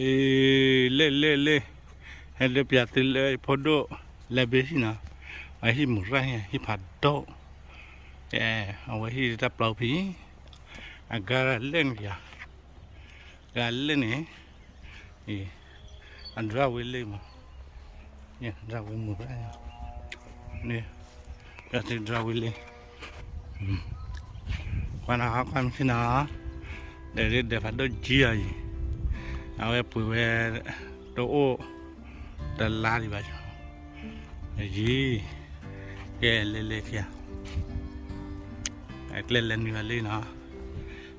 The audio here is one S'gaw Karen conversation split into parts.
အ့ လ့ၣ်လ့ၣ်လ့ၣ်, ဟဲဒုးပျးသုလၢဖိဒိၣ်လဲၤဘ့ၣ်ဟံၣ်နီၤ, အဟံၣ်မုၢ်ရၣ်ဟံၣ် ဟံၣ်ဖးဒိၣ်, အဝဲဟံၣ်တၢ်ပျီဖံ, အဂၤလဲၣ်န့ၣ်ယၤ, ဂၤလဲၣ်န့ၣ်, အဒြၣ်ဝဲလ့ၣ်မး, ဒြၣ်ဝဲမုၢ်ရၣ်, န့ၣ်, ဒြၣ်ဝဲလ့ၣ် ကွၢ်နၤ ကွၢ်မ့ၢ်ဆ့ၣ်နီၤ, ဒီးဒဲးဖးဒိၣ်ကံအီၤအံၤ, အဝဲပှ့ၤဝဲ တအိၣ် တလါဒံးဘၣ်, ယံၤ, ကဲလဲၤလဲၤခံဂၤ, ကျဲလဲၤနုာ်လီၤလံနီၤ,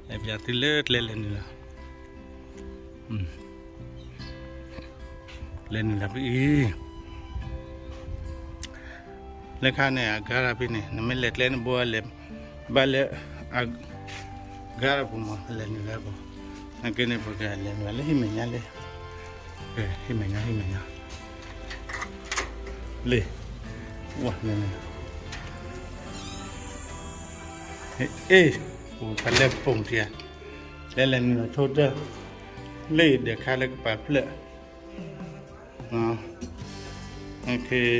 လဲၤပျးသုလၢကျဲလဲၤနုာ်လီၤ လဲၤနုာ်လီၤဖဲအံၤ, လၢခါန့ၣ် အဂၤရၤဖဲန့ၣ် နမ့ၢ်လဲၤကျဲန့ၣ်ဘိလဲၤ, ဘၣ်လၢ အဂၤရၤပူၤမး လဲၤနုာ်လီၤပူၤ, နာ်က့န့ၣ် ပကလဲၤနုာ်လၢဟံၣ်မဲာ်ညါလံ, ဟံၣ်မဲာ်ညါ ဟံၣ်မဲာ်ညါ, လ့ၣ်, ဝဲ, အ့ၣ်, ပလဲၤပိာ်တံၢ်ဧါ, လဲၤလဲၤနုာ်လီၤဆိတၢ်, လ့ၣ်ဒီးခါလၢကပၤဖျၢၣ် ဒီး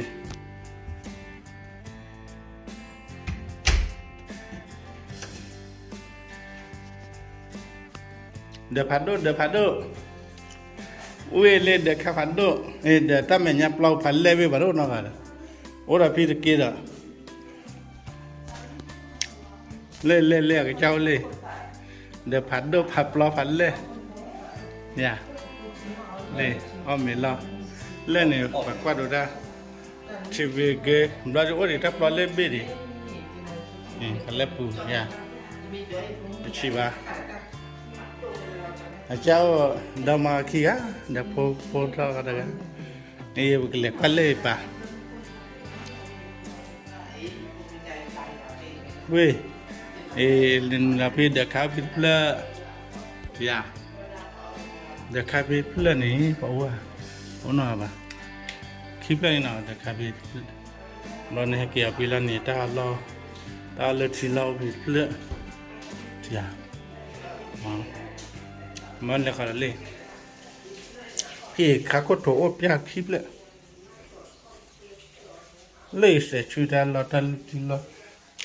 ဖးဒိၣ် ဒီးဖးဒိၣ်, ဝ့ၢ်လၢဒီးခါဖးဒိၣ်, ဒီးတၢ်မဲာ်ညါပျီဖးလဲၢ်ဝ့ၢ်ဘၣ်ဒိၣ်နီတဂၤဒီး, အိၣ်ဒီးဖံတက့ဒီး လ့ၣ်လ့ၣ်လ့ၣ် အကစၢ်အိၣ်လ့ၣ်, ဒီးဖးဒိၣ်ဖးပျီဖးလဲၢ်, ယၤ, လ့ၣ်, အီၣ်မ့ၤလီၢ်, လၢန့ၣ် ပှၤကွၢ်ဒိးတၢ်, ထံဝ့ၤက့ၤ ဘျီဒုးအိၣ်ဒံးတၢ်ပျီလၢဘ့ၣ်ဒံး, ဖးလဲၢ်ပူၤ, ယၤ, ပဆံးဘၣ်, အကစၢ်အိၣ် ဒီမါခံဂၤ, ဒီးဖိဖိထီၣ်တဂၤ, ပကလဲၤကွၢ်လၢပၤ ဝ့ၢ်, လၢနုာ်လီၤဖဲဒီးခါဖဲတဖျၢၣ်, ယၤ, ဒီးခါဖဲတဖျၢၣ်န့ၣ် ပှၤအိၣ်ဧါ, အိၣ်နီတဂၤဘၣ်, ခံဖျၢၣ်န့ၣ်နီၤ ဒီးခါဖဲတဖျၢၣ်, ဘျီန့ၣ်ဟဲက့ၤအီၤဖဲလီၤန့ၣ် တၢ်လီၢ်, တၢ်အီၣ်လၢထံလီၢ်အိၣ်ဖဲတဖျၢၣ်, ယၤ, မ့ၢ်လဲၤဃီၤဒီးလ့ၣ်, ဖဲခါခိၣ်ထိးအိၣ်ပျၢ်ခံဖျၢၣ် လၢယစဲးဆူတၢ်လီၢ်တၢ်လၢထံလီၢ်,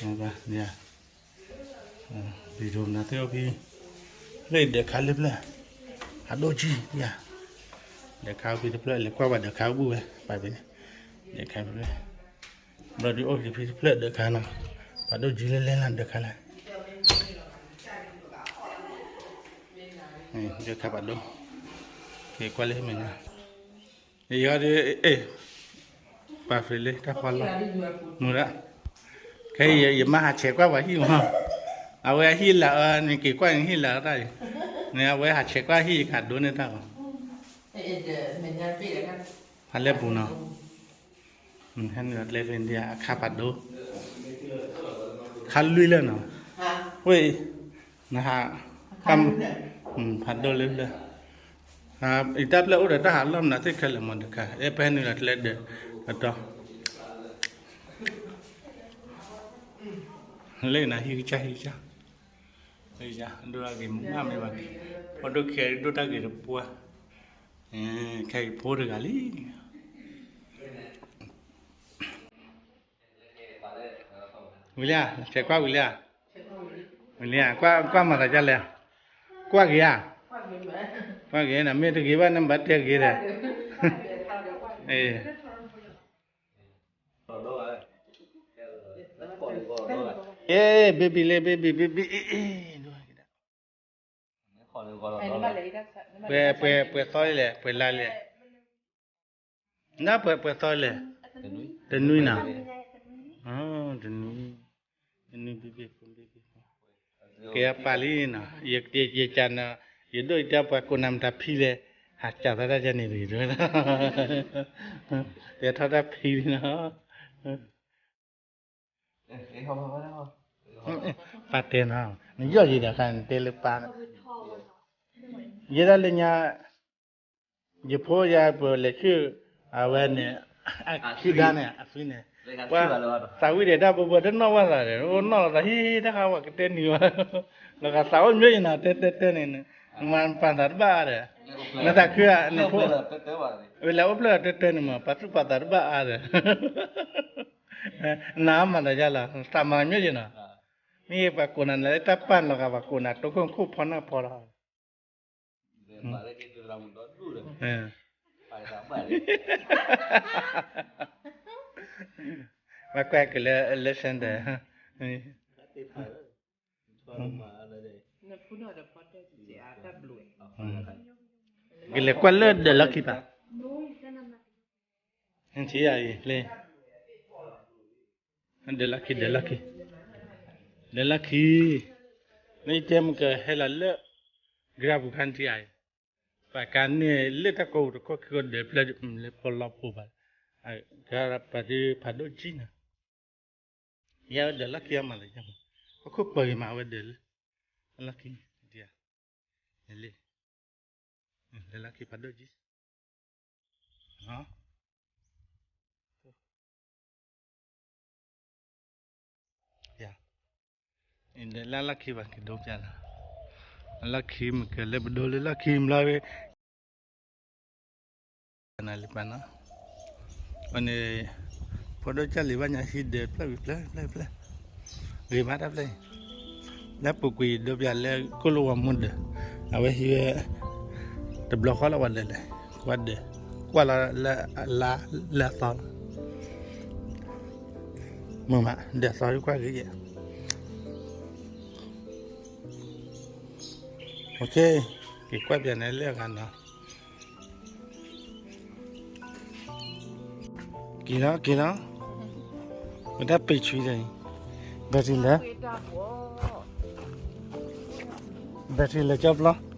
ယၤ, ပံၤဒိၣ်မနုၤသ့ၣ်အိၣ်ဖဲ, လၢယဒီးခါလၢဖျၢၣ်, ဟးဒိၣ်ကံ, ယၤ, ဒီးခါအိၣ်ဖဲတဖျၢၣ် လဲၤကွၢ်ဘၣ်ဒီးခါအိၣ်ဘှံးဝဲ, ပာ်ဖဲန့ၣ်, ဒီးခါဖဲတဖျၢၣ်, ဘျီဒုးအိၣ်ဖဲတဖျၢၣ်ဒီးခါနီၤ, ပာ်ဒိၣ်ကံလၢလဲၣ်လၢဒီးခါလၢ ဒီးခါပာ်ဒိၣ်, က့ၤကွၢ်လၢဟံၣ်မဲာ်ညါ, ယၤဒီး, ပာ်ဖျါလၢတၢ်ဖီလီၢ်, မုၢ်ရၣ်, ခဲအံၤယမါဟးဆဲးကွၢ်ပှၤဟံၣ်မး, အဝဲအဟံၣ်လၤအီၤန့ၣ် က့ၤကွၢ်န့ၣ်ဟံၣ်လၤအီၤတၢ်အံၤ, န့ၣ်အဝဲဟးဆဲးကွၢ်ဟံၣ်ကဒိးန့ၢ်တၢ်လီၤ, ဖးလဲၢ်ပူၤနီၤ ဟဲနုာ်လီၤကျဲဖဲန့ၣ် အခါဖးဒိၣ်, ခါလွံၢ်လၢနီၤ, ဝဲ, နဟး, ဖးဒိၣ်လၢဖျၢၣ်, အံၤတၢ်ဖျၢၣ်အိၣ်ဒီးတၢ်ဟးလီၢ်မနုၤသ့ၣ်ခဲလၢာ်မးတခါ အဲၣ်ပဟဲနုာ်လီၤကျဲဒီး, အတီ, လၢနဟံၣ်ကစၢ်ဟံၣ်ကစၢ်, ဒိၣ်တၢ်ဂ့ၤမးမ့ၢ်ဘၣ်, ဖိဒိၣ်ခဲအံၤဒိၣ်တၢ်ဂ့ၤတပှၢ်, ခဲအံၤဖိတဂၤလံ ဝံၤလံဧါ, ဆဲးကွၢ်ဝံၤလံဧါ, ဝံၤလံဧါ, ကွၢ်မၤသးဒ်လဲၣ်, ကွၢ်ဂ့ၤဧါ, ကွၢ်ဂ့ၤနၤ မ့ၢ်တဂ့ၤဘၣ်နဘၣ်တဲဂ့ၤဒီး, အ့, baby လၢ baby baby အ့, ပှဲၤသီလဲၣ် ပှဲၤလါလဲၣ်, နပှဲၤပှဲၤသီလဲၣ်, တနွံနၤ, တနွံ, တနွံ baby ဖိ baby ဖိ, ကဲပာ်လံနီၤ, ယကနၤ, ယဒိၣ်ယတဲပှၤကိးနၤမတၤဖံလဲၣ်, ဟးစးသီတၢ်ယၤန့ၣ်တဂ့ၤ, တဲထီၣ်တၢ်ဖံလံနီၤ ပာ်တဲနီၤ, နယီၢ်ယံၤဒီးခါန့ၣ် တဲလၢပၢ်, ယဲဒၣ်လၢညါ, ယဖိယၤပလဲၤဆူ, အဝဲန့ၣ်, အခံဒါန့ၣ် အဖံန့ၣ်, ပှၤသးဝံၣ်ဒီးတၢ်ဘိဘိတနီၣ်ဘၣ်သးဒီး အိၣ်နီၣ်လီၤသးဟံၣ်တၢ်ဃါဝဲကတဲနံၤဝဲ, လီၤဂာ်သးအိၣ်မျိုးယံၤနီၤ တဲတဲတဲန့ၣ် မၤပာ်သးတဘၣ်အါဒီး, နသးခုဧါ, ဝဲလဲၤအိၣ်ဖျဲၣ်တၢ်တၢ်န့ၣ်မး ပာ်သူၣ်ပာ်သးတဘၣ်အါဒီး, နမၤဒီးယလီၤ သးမၤမ့ၢ်ယနီၤ, မ့ၢ်ပှၤကိးနၤလၢတၢ်ပာ်လီၤဂာ် ပှၤကိးနၤတိခိၣ်ခိၣ်ဖီနၢ်ဖီလီၤ. မၤကွၢ်က့ၤလၢ လၢ sender ကလဲၤကွၢ်လၢဒၢးလီၢ်ခံပၤ, ထံၣ်ယၤအံၤလၢ ဒၢးလီၢ်ခံ ဒၢးလီၢ်ခံ, ဒၢးလီၢ်ခံ, မ့ၢ်ယတဲမ့ၢ်ကဟဲလီၤလၢ ကရၢပူၤခါထံၣ်ယၤအံၤ, ပှၤကါန့ၢ်လၢတၢ်ကိးပူၤတခီၣ်ခံဂီၤဒၢးဖျၢၣ် လၢဖီလီၤဖိဘၣ်, ကပှၤဒုးဖးဒိၣ်ကံနီၤ, ယဲဝဲဒၢးလီၢ်ခံအမၤလၢယမၤ, ပခိၣ်ပၢၤဂ့ၤမးဝဲဒၢးလၢ လီၢ်ခံ, လၢ လၢလီၢ်ခံဖးဒိၣ်ကံ လၢလီၢ်ခံဘၣ်က့ၤဒိပျၢ်လီၤ, လီၢ်ခံမ့ၢ်ကလၢပဒိလၢလီၢ်ခံဘျီဝဲ နလံပာ်နီၤ, အန့ၣ် ဖိဒိၣ်ကၢ်လံၤဘၣ်ညါဟံးဒၢးဖျၢၣ်ဝံၤဖျၢၣ်ဖျၢၣ်ဖျၢၣ်, ဂ့ၤမးတၢ်ဖျၢၣ်အံၤ, လၢပူၤကွံာ်ဒိပျၢ်လၢကိၣ်လိဝါမူဒၢး, အဝဲဟံးဝဲ တဘျီဃီလၢဝဲဒၢးလဲၣ်, ကွၢ်ဒၢး, ကွၢ်လီၤလၢအလါလၢအသီလီၤ, မုာ်မး ဒၢးသီကွၢ်ဂ့ၤယဲၢ်, က့ၤကွၢ်ပျၢၤန့ၣ်လၢအဂၤနီၤ က့ၤလီၤ က့ၤလီၤ, ပတၢ်ပ့ၤဆွံတၢ်အံၤ, ဘဲထံလၢ, ဘဲထံလၢကၠီပျီ,